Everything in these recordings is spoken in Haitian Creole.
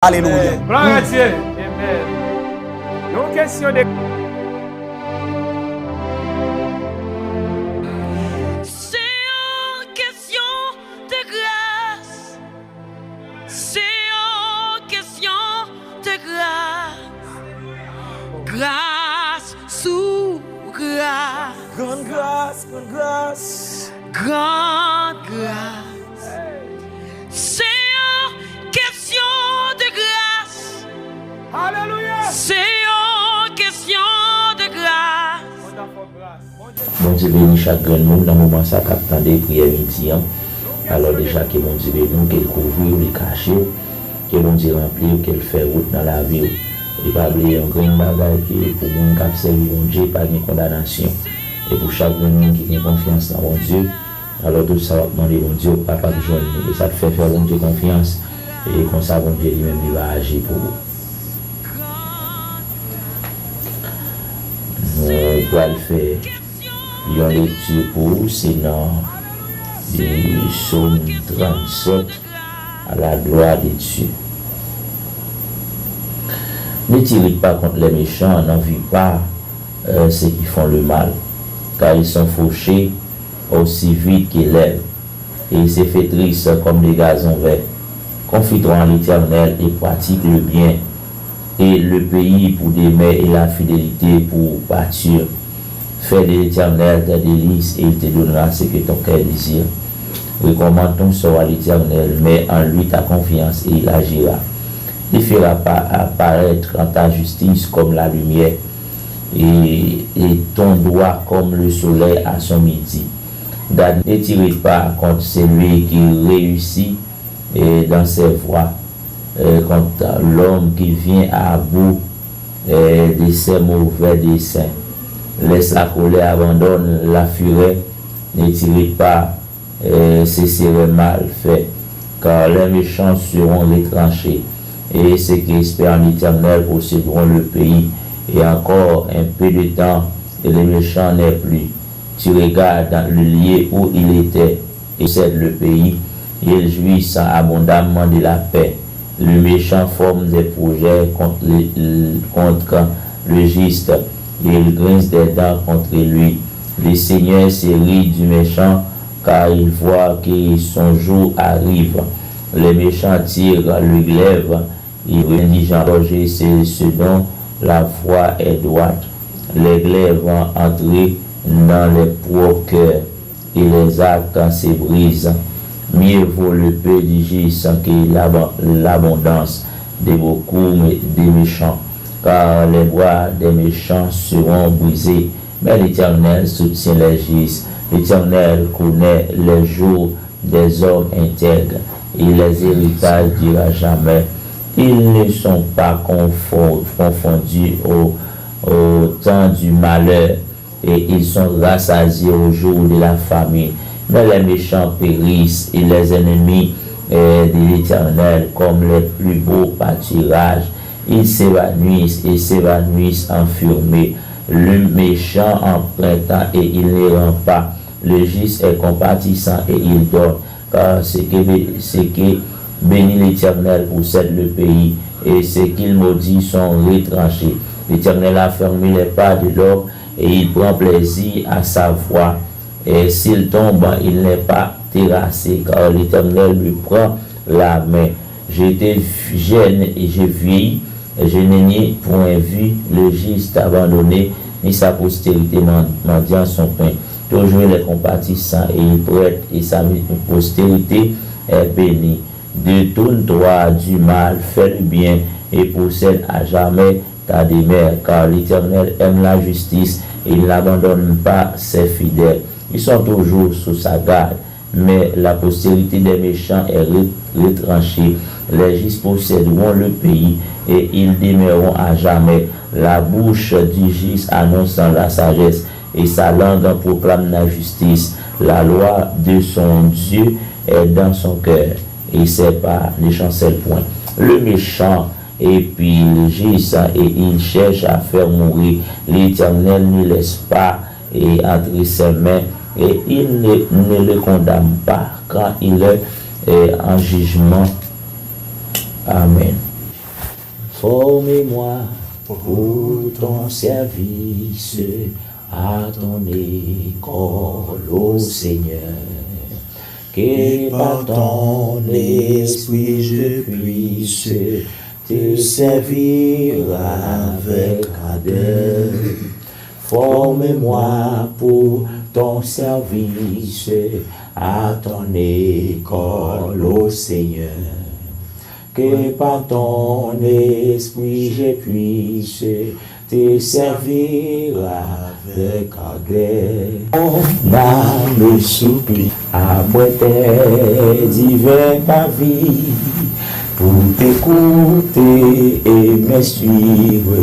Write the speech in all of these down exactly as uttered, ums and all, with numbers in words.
Alelouya. Glwa a Dye. Amen. Yon kesyon de Se yon kesyon de gras. Se yon kesyon de gras. Gras sou gras. Grann gras, grann gras. Grann gras. Se yon kesyon de gras. Alelouya. Se yon kesyon de gras. Bondye beni chak grenn moun nan moman sa k ap tande priyè midi an. Alò deja ke Bondye beni w, ke l kouvri w, li kache w, ke Bondye ranpli w, ke l fè wout nan lavi w. E pa bliye yon grenn bagay ke pou moun k ap sèvi Bondye pa gen kondanasyon. E pou chak grenn moun ki gen konfyans nan Bondye, alò tout sa w ap mande Bondye, w ap ap jwenn li. E sa k fè fè Bondye konfyans. E konsa Bondye li menm li va aji pou ou. Nou pral fè yon lekti pou ou, se nan Sòm trannsèt, à la gloire de Dieu. Ne t'irrite pas contre les méchants, n'envie pas euh, ceux qui font le mal, car ils sont fauchés aussi vite que l'herbe, et ils se flétrissent comme des gazons verts. Confie-toi en l'Éternel et pratique le bien, et le pays pour demeure et la fidélité pour pâture. Fais de l'Éternel tes délices, et il te donnera ce que ton cœur désire. Recommande ton sort à l'Éternel, mets en lui ta confiance, et il agira. Il fera pa- apparaître ta justice comme la lumière, et, et ton droit comme le soleil à son midi. Garde, ne t'irrite pas contre celui qui réussit et dans ses voies, euh, contre l'homme qui vient à bout euh, de ses mauvais desseins. Laisse la colère, abandonne la fureur, ne t'irrite pas, euh, ce serait mal fait, car les méchants seront retranchés, et ceux qui espèrent en l'Éternel posséderont le pays. Et encore un peu de temps, et le méchant n'est plus. Tu regardes le lieu où il était, et possède le pays. Il jouit abondamment de la paix. Le méchant forme des projets contre le, contre le juste, et il grince des dents contre lui. Le Seigneur se rit du méchant, car il voit que son jour arrive. Les méchants tirent le glaive, ils indigents gorgés, c'est ce dont la voie est droite. Les glaives entrent dans les propres cœurs, et les arcs se brisent. Mieux vaut le peu du juste que l'ab- l'abondance de beaucoup de méchants, car les bras des méchants seront brisés. Mais l'Éternel soutient les justes. L'Éternel connaît les jours des hommes intègres, et les héritages durent à jamais. Ils ne sont pas confo- confondus au, au temps du malheur, et ils sont rassasiés au jour de la famine. Mais les méchants périssent, et les ennemis, euh, de l'Éternel, comme les plus beaux pâturages, ils s'évanouissent et s'évanouissent en fumée. Le méchant emprunte et il ne rend pas. Le juste est compatissant et il donne. Car ceux que, ceux que bénit l'Éternel possèdent le pays, et ceux qu'il maudit sont retranchés. L'Éternel affermit les pas de l'homme, et il prend plaisir à sa voie. Et s'il tombe, il n'est pas terrassé, car l'Éternel lui prend la main. J'étais jeune et j'ai vieilli, je n'ai ni point vu le juste abandonné, ni sa postérité mendiant son pain. Toujours il est compatissant et il prête, et sa postérité est bénie. Détourne-toi du mal, fais le bien, et possède à jamais ta demeure, car l'Éternel aime la justice, et il n'abandonne pas ses fidèles. Ils sont toujours sous sa garde, mais la postérité des méchants est re- retranchée. Les justes posséderont le pays, et ils demeureront à jamais. La bouche du juste annonce la sagesse, et sa langue proclame la justice. La loi de son Dieu est dans son cœur, et ses pas ne chancellent point. Le méchant épie le juste, et il cherche à faire mourir. L'Éternel ne laisse pas et entre ses mains, et il ne, ne le condamne pas quand il est, euh, en jugement. Amen. Forme-moi pour ton service, à ton école, ô Seigneur. Que par ton esprit je puisse te servir avec ardeur. Forme-moi pour ton service, à ton école, ô Seigneur. Que par ton esprit je puisse te servir avec ardeur. Mon âme supplie, apprête tes divins parvis pour t'écouter et me suivre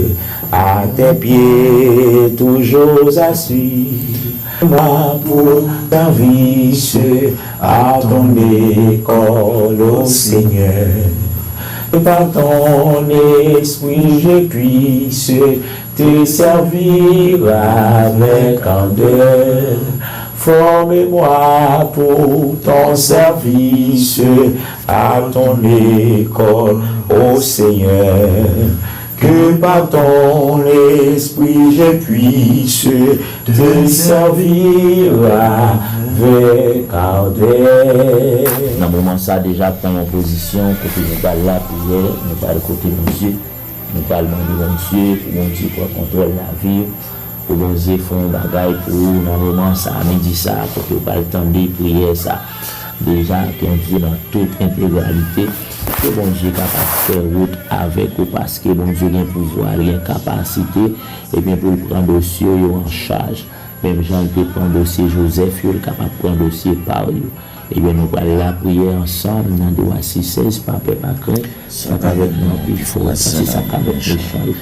à tes pieds toujours assis. Moi pour ta vie, à ton école, ô Seigneur. Que par ton esprit je puisse te servir avec ardeur. Forme-moi pour ton service, à ton école, ô Seigneur. Que par ton esprit je puisse te servir avec ardeur. Nan moman sa, deja pran yon pozisyon kote nou pral lapriyè, nou pral kote Bondye, nou pral mande Bondye pou Bondye pran kontwòl lavi w, pou Bondye fè yon bagay pou ou nan moman sa, midi sa, kote w pral tande priyè sa. Deja, ke Bondye nan tout entegralite, ke Bondye kapab fè wout avèk ou, paske Bondye gen pouvwa, li gen kapasite, ebyen, pou l pran dosye w yo an chaj. Menm jan l te pran dosye Jozèf yo, l kapab pran dosye pa w yo. Ebyen, nou pral lapriyè ansanm nan de Wa sis sèz, pa pè, pa krent, sa k avèk nou pi fò, paske sa k avèk mechan yo.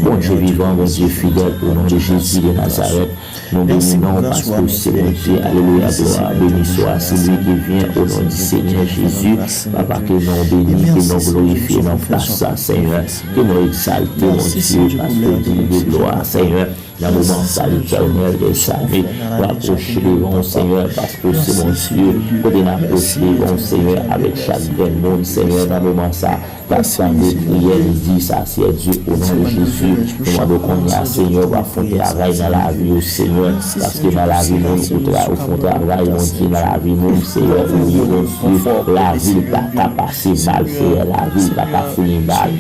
Bondye vivan, Bondye fidèl, o non de Jezi de Nazarèt, nou beni non w paske w se Bondye. Alelouya, glwa, beni swa celui qui vient au nom du Seigneur Jésus. Papa, ke non w beni, ke non w glorifye nan plas sa, Senyè. Ke non w egzalte, Bondye, paske w digne de glwa, Senyè. Nan moman sa, Letènèl dèzame, nou apwoche devan w, Senyè, paske w se Bondye. Kote n apwoche devan w, Senyè, avèk chak grenn moun, Senyè, nan moman sa, k ap tande priyè midi sa, Seyè Dye, o non de Jezi, nou mande w kounye a, Senyè, w ap fè yon travay nan lavi yo, Senyè, paske nan lavi moun, ou tra-, ou fè yon travay, Bondye, nan lavi moun, Senyè, ou ye, Bondye, lavi l pa ka pase mal, Senyè, lavi l pa ka fini mal.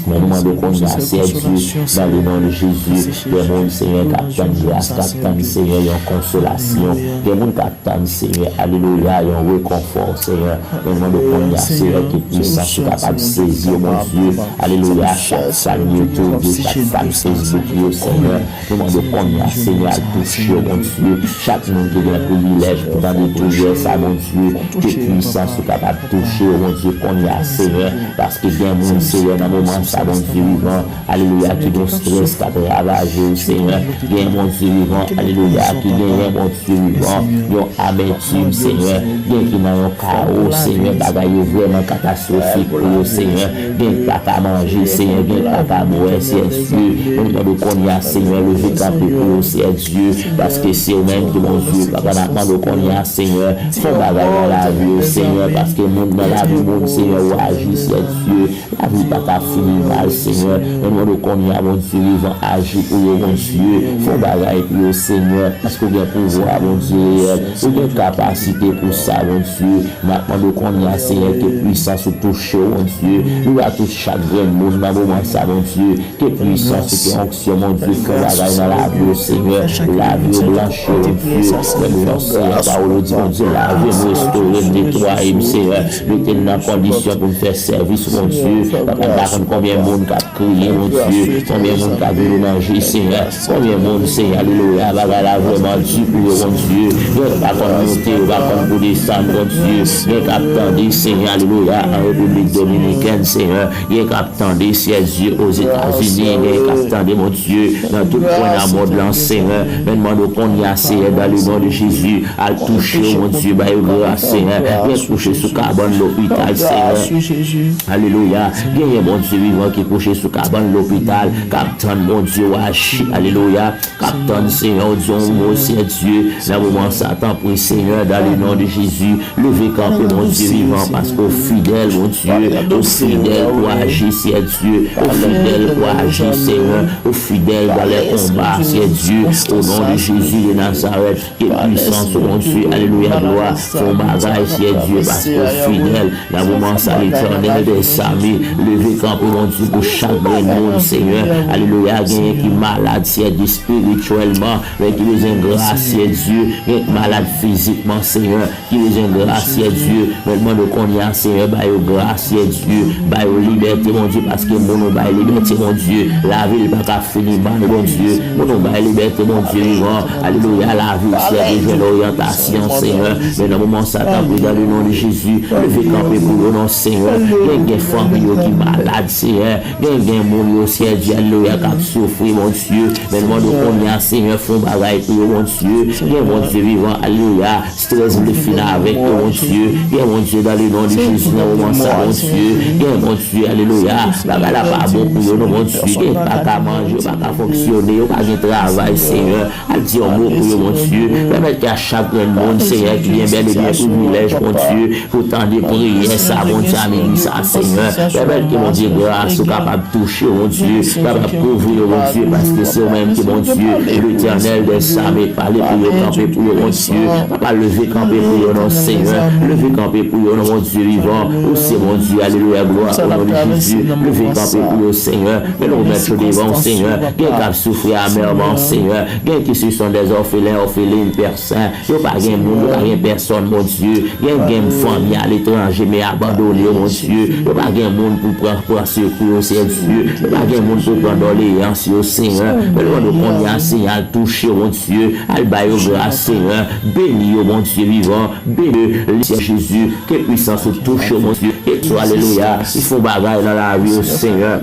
Men nou mande w kounye a, Seyè Dye, dans le nom de Jésus, gen moun, Senyè, k ap tann gras, k ap tann, Senyè, yon konsolasyon. Gen moun k ap tann, Senyè, alelouya, yon rekonfò, Senyè. Men nou mande w kounye a, Senyè, ke pwisans ou kapab sezi yo, Bondye. Alelouya, chak fanm YouTube yo, chak fanm Facebook yo, Senyè. Nou mande w kounye a, Senyè, al touche yo, Bondye. Chak moun ki gen privilèj pou tande priyè sa, Bondye, ke pwisans ou kapab touche yo, Bondye, kounye a, Senyè. Paske gen moun, Senyè, nan moman sa, Bondye vivan, alelouya, ki gen strès k ap ravaje yo, Senyè. Gen, Bondye vivan, alelouya, ki genyen, Bondye vivan, yon amètim, Senyè. Gen ki nan yon kawo, Senyè, bagay yo vrèman katastwofik pou yo, Senyè. Gen ki pa ka manje, Senyè, gen ki pa ka bwè, Seyè Dye. Nou mande w kounye a, Senyè, leve kanpe pou yo, Seyè Dye, paske se ou menm ki Bondye, papa, n ap mande w kounye a, Senyè, fè yon bagay nan lavi yo, Senyè, paske moun nan lavi moun, Senyè, ou aji, Seyè Dye. Lavi pa ka fini mal, Senyè. Men nou mande w kounye a, Bondye vivan, aji pou yo, Bondye. Fè yon bagay pou yo, Senyè, paske w gen pouvwa, Bondye reyèl. Ou gen kapasite pou sa, Bondye. N ap mande w kounye a, Senyè, ke pwisans ou touche yo, Bondye. Ou va touche chak grenn moun nan moman sa, Bondye. Ke pwisans ou, ke onksyon, Bondye, fè yon bagay nan lavi yo, Senyè. Lavi yo blanchi, Bondye. Lè nou nan Senyè, pawòl ou di, Bondye, lave m, restore m, netwaye m, Senyè. Mete m nan kondisyon pou m fè sèvis, Bondye. Papa, m pa konn konbyen moun k ap kriye, Bondye. Konbyen moun k ap vin nan je, Senyè. Konbyen moun, Senyè, alelouya, bagay la vrèman di pou yo, Bondye. Yo pa konn monte, yo pa konn pou desann, Bondye. Gen k ap tande, Senyè, alelouya, an Repiblik Dominikèn, Senyè. Gen k ap tande, Seyè Dye, Ozetazini, gen k ap tande, Bondye, nan tout kwen nan mond lan, Senyè. Men mande w kounye a, Senyè, dans le nom de Jésus, al touche yo, Bondye, ba yo gras, Senyè. Gen kouche sou kabann lopital, Senyè. Alelouya. Genyen, Bondye, vivan ki kouche sou kabann lopital, k ap tann Bondye w aji, alelouya, k ap tann Senyè w di yon mo, Senyè Dye, nan moman sa, tanpri, Senyè, dans le nom de Jésus, leve kanpe, Bondye vivan, paske w fidèl, Bondye, ou fidèl pou aji, Senyè Dye, ou fidèl pou aji, Senyè, ou fidèl dans les combats, Senyè Dye, au nom de Jésus de Nazareth. Ke pwisans ou, Bondye, alelouya, glwa, fè yon bagay, Senyè Dye, paske w fidèl. Nan moman sa, Letènèl dèzame, leve kanpe, Bondye, pou chak grenn moun, Senyè. Alelouya, genyen ki malad, Senyè Dye, espirityèlman, men ki bezwen gras, Senyè Dye, genyen ki malad fizikman, Senyè, ki bezwen gras, Senyè Dye, men mande w kounye a, Senyè, ba yo gras, Senyè Dye, ba yo libète, Bondye, paske moun ou bay libète, Bondye, lavi l pa ka fini mal, Bondye. Moun ou bay libète, Bondye vivan. Alelouya, lavi w, Senyè, te jwenn oryantasyon, Senyè. Men nan moman sa, tanpri, dans le nom de Jésus, leve kanpe pou yo, non, Senyè. Gen, gen fanmi yo ki malad, Senyè. Gen, gen moun yo, Senyè Dye, alelouya, k ap soufri, Bondye. Men mande w kounye a, Senyè, fè yon bagay pou yo, Bondye. Gen, Bondye vivan, alelouya. Strès vle fin avèk yo, Bondye. Gen, Bondye, dans le nom de Jésus, nan moman sa, Bondye. Gen, Bondye, alelouya. Bagay la pa bon pou yo, non, Bondye. Gen, pa ka manje, yo pa ka fonksyone, yo pa gen travay, Senyè. Al di yon mo pou yo, Bondye. Pèmèt ke a chak grenn moun, Senyè, ki gen bèl e byen privilèj, Bondye, pou tande priyè sa, Bondye, a midi sa, Senyè. Pèmèt ke, Bondye, gras ou kapab touche yo, Bondye, kapab kouvri yo, Bondye, paske se ou menm ki Bondye, Letènèl dèzame, pale pou yo, kanpe pou yo, Bondye, papa, leve kanpe pou yo, non, Senyè, leve kanpe pou yo, non, Bondye vivan, ou se Bondye, alelouya, glwa, o non de Jezi, leve kanpe pou yo, Senyè, men nou remèt yo devan w, Senyè, gen k ap soufri amèman, Senyè, gen ki se sont des orphelins, orphelines, pè sen, yo pa gen moun, yo pa gen pèsòn, Bondye. Gen, gen fanmi aletranje, men abandone yo, Bondye. Yo pa gen moun pou pran, pran sekou yo, Senyè Dye. Yo pa gen moun pou pran doleyans yo, Senyè. Men nou mande w kounye a, Senyè, al touche yo, Bondye. Al ba yo gras, Senyè. Beni yo, Bondye vivan. Beni yo, Senyè Jezi. Ke pwisans ou touche yo, Bondye. Ke, alelouya, li fè yon bagay nan lavi yo, Senyè.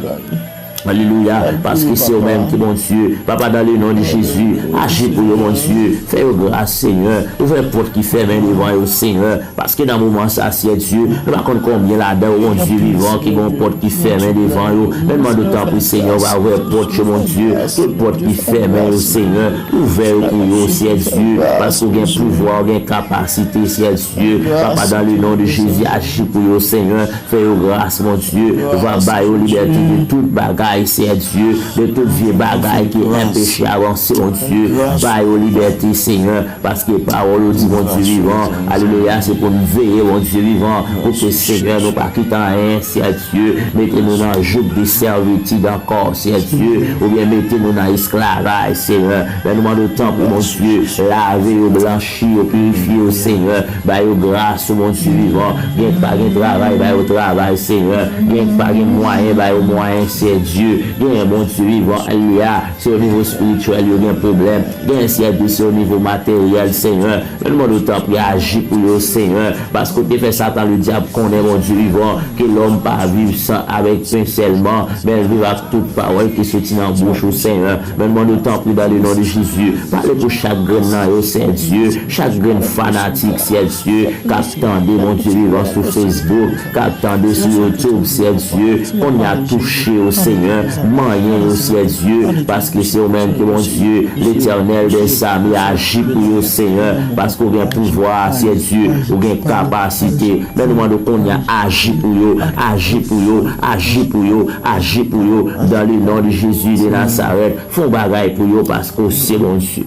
Alelouya, paske se ou menm ki Bondye. Papa, dans le nom de Jésus, aji pou yo, Bondye. Fè yo gras, Senyè. Ouvè pòt ki fèmen devan yo, Senyè. Paske nan moman sa, Senyè Dye, nou pa konn konbyen ladan yo, Bondye vivan, ki gen yon pòt ki fèmen devan yo. Men mande w, tanpri, Senyè, ou va ouvè pòt yo, Bondye. Tout pòt ki fèmen yo, Senyè, ouvè yo pou yo, Senyè Dye. Paske ou gen pouvwa, ou gen kapasite, Senyè Dye. Papa, dans le nom de Jésus, aji pou yo, Senyè. Fè yo gras, Bondye. Va ba yo libète de tout bagay, Senyè Dye. De tout vye bagay ki anpeche avanse, Bondye. Ba yo libète, Senyè. Paske pawòl ou di, Bondye vivan. Alelouya, se pou n veye, Bondye vivan. Pou ke, Senyè, nou pa kite anyen, Senyè Dye, mete nou nan jouk de sèvitid ankò, Senyè Dye. Oubyen mete nou nan esklavaj, Senyè. Men nou mande w, tanpri, Bondye, lave yo, blanchi yo, pirifye yo, Senyè. Ba yo gras, o Bondye vivan. Gen k pa gen travay, ba yo travay, Senyè. Gen k pa gen mwayen, ba yo mwayen, Senyè Dye. Gen, Bondye vivan, alelouya. Se o nivo espirityèl yo gen pwoblèm. Gen, Senyè Dye, se o nivo materyèl, Senyè. Men nou mande w, tanpri, aji pou yo, Senyè. Paske ou te fè Satan, Ledyab, konnen, Bondye vivan, ke lòm pa viv san, avèk pen sèlman, men l viv ak tout pawòl ki soti nan bouch ou, Senyè. Men nou mande w, tanpri, dans le nom de Jésus, pale pou chak grenn nan yo, Senyè Dye, chak grenn fanatik, Senyè Dye, k ap tande, Bondye vivan, sou Facebook, k ap tande sou YouTube, Senyè Dye, kounye a touche yo, Senyè, manyen yo, Senyè Dye, paske se ou menm ki Bondye, Letènèl dèzame, aji pou yo, Senyè, paske ou gen pouvwa, Senyè Dye, ou gen kapasite. Men nou mande w kounye a, aji pou yo, aji pou yo, aji pou yo, aji pou yo, dans le nom de Jésus de Nazareth. Fè yon bagay pou yo, paske w se Bondye.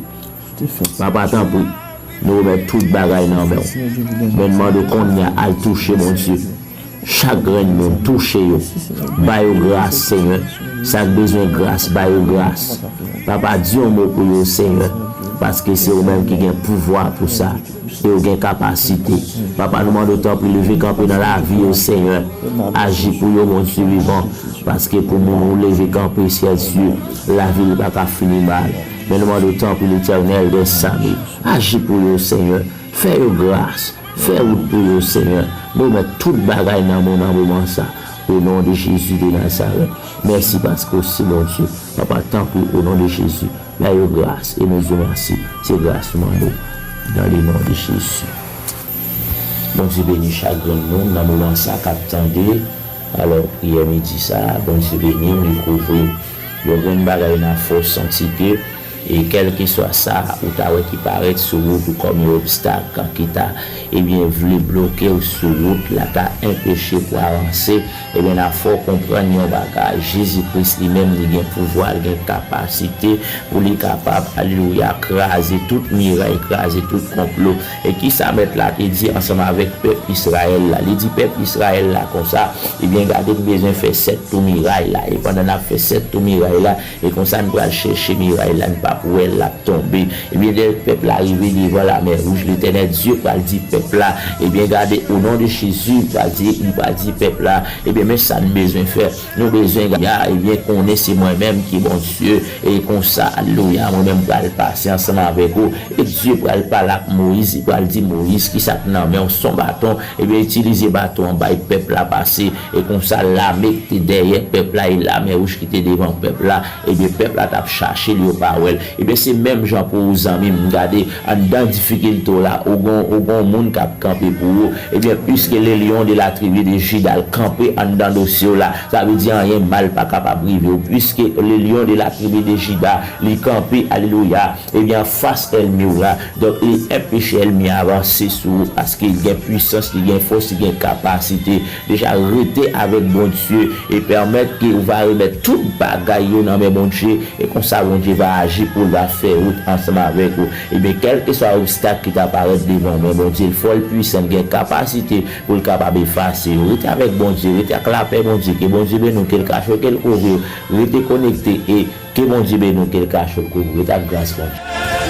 Papa, tanpri, nou remèt tout bagay nan men w. Men nou mande w kounye a, al touche, Bondye. Chak grenn moun, touche yo. Ba yo gras, Senyè. Sa k bezwen gras, ba yo gras. Papa, di yon mo pou yo, Senyè. Paske se ou menm ki gen pouvwa pou sa. E ou gen kapasite. Papa, nou mande w, tanpri, leve kanpe nan lavi yo, Senyè. Aji pou yo, Bondye vivan. Paske pou moun ou leve kanpe, Senyè Dye, lavi l pa ka fini mal. Men nou mande w, tanpri, Letènèl dèzame, aji pou yo, Senyè. Fè yo gras. Fè wout pou yo, Senyè. Nou remèt tout bagay nan men w nan moman sa. O non de Jezi de Nazarèt. Mèsi paske w se Bondye. Papa, tanpri, o non de Jezi, ba yo gras e nou di w mèsi. Se gras nou mande w. Dans le nom de Jésus. Bondye beni chak grenn moun nan moman sa k ap tande Alò, priyè midi sa a, Bondye beni w, li kouvri w. Yon grenn bagay nan fòs santi ke, e kèlkeswa sa ou ta wè ki parèt sou wout ou kòm yon obstak, ki ta, ebyen, vle bloke w sou wout la, ta enpeche pou avanse, ebyen, n ap fè w konprann yon bagay. Jezi Kris li menm, li gen pouvwa, li gen kapasite pou li kapab, alelouya, kraze tout miray, kraze tout konplo. E ki sa mèt la te di ansanm avèk pèp Izrayèl la? Li di pèp Izrayèl la konsa, ebyen, gade, n bezwen fè sèt tou miray la. E pandan n ap fè sèt tou miray la, e konsa n pral chèche miray la, n p ap wè l, l ap tonbe. Ebyen, lè pèp la rive devan Lamè Wouj, Letènèl Dye pral di pèp la, ebyen, gade, o non de Jezi, li pral di, li pral di pèp la, ebyen, men sa n bezwen fè. Nou bezwen, ya, ebyen, konnen se mwen menm ki Bondye, e konsa, alelouya, mwen menm pral pase ansanm avèk ou. E Dye pral pale ak Moyiz, li pral di Moyiz, ki sa k nan men w, se yon baton, ebyen, itilize baton an, bay pèp la pase. E konsa, lame ki te dèyè pèp la, e Lamè Wouj ki te devan pèp la, ebyen, pèp la t ap chache l, yo pa wè l. Ebyen, se menm jan pou ou, zanmi m, gade, anndan difikilte w la, ou gon, ou gon moun k ap kanpe pou ou. Ebyen, puisque le lion de la tribu de Juda l kanpe anndan dosye w la, sa vle di anyen mal pa kapab rive w. Puisque le lion de la tribu de Juda, li kanpe, alelouya, ebyen, anfas ènmi w la. Donk, li enpeche ènmi a avanse sou ou, paske li gen pwisans, li gen fòs, li gen kapasite. Deja, rete avèk Bondye e pèmèt ke ou va remèt tout bagay yo nan men Bondye. E konsa, Bondye va aji pou l va fè wout ansanm avèk ou. Ebyen, kèlkeswa obstak ki ta parèt devan w, men Bondye, l fò, l pwisan, l gen kapasite pou l kapab efase yo. Rete avèk Bondye, rete ak lapè Bondye, ke Bondye beni w, ke l kache w, ke l kouvri w. Rete konekte e ke Bondye beni w, ke l kache w, kouvri w. Rete ak gras Bondye.